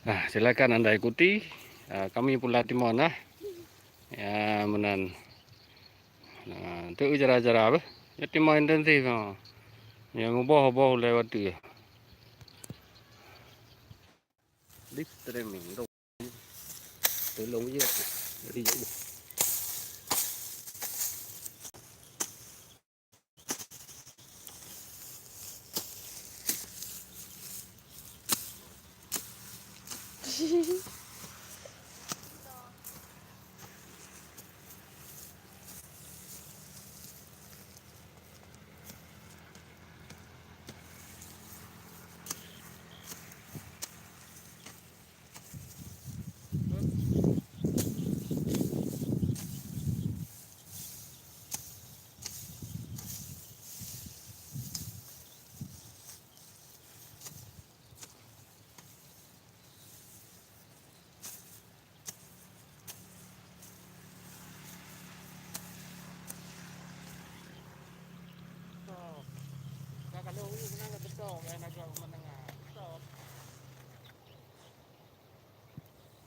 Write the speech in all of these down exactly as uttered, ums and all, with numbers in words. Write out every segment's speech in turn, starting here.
Nah, silakan anda ikuti, ah, kami pula timon, nah. Ya, meunan. Nah, tu cara-cara apa? Ya, timon intensif, ha. Ya, muboh-boh lewat tu. Live streaming tu. Tolong je. Jadi,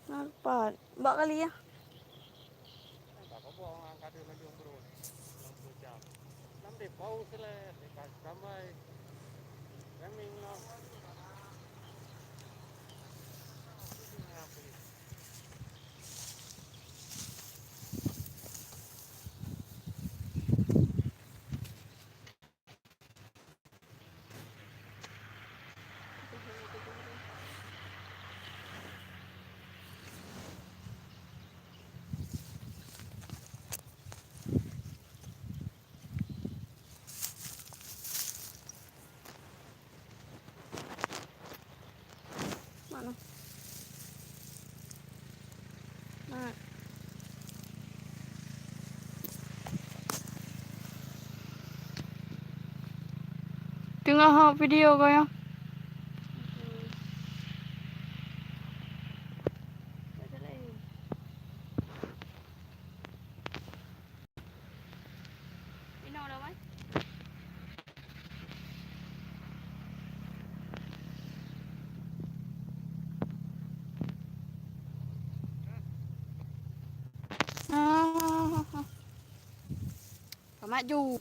Nah, pat. Bak kali ya. Mana? Nah. Teungoh hok video ko ya. Inoe dah, Wan. Ah, ka maju.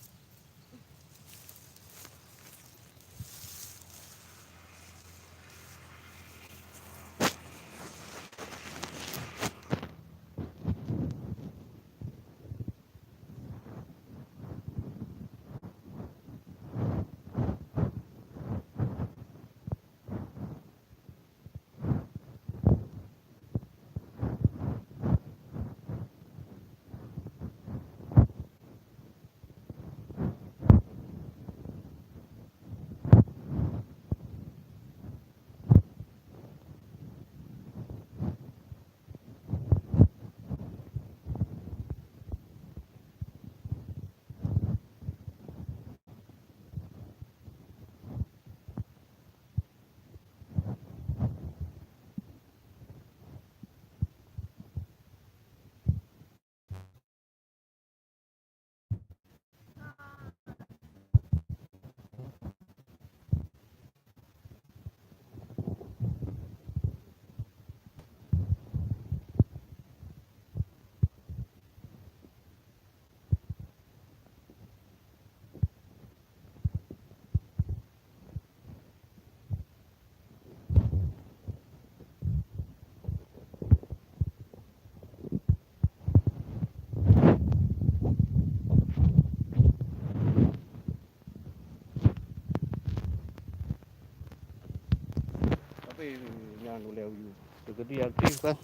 Tapi nyan ulèe uyu. Teukeudi aktif kan.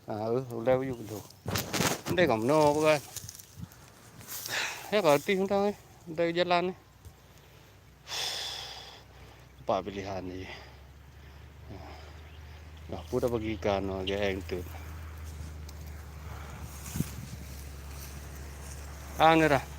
Ha, ulèe uyu tu. Ndai ka meunoe bukan. Ya ka aktif mantong eh. Ndai jalan eh. Empat pilihan ni. Dah pun dah bagi ikan lagi eh tu. Ah, ni dah.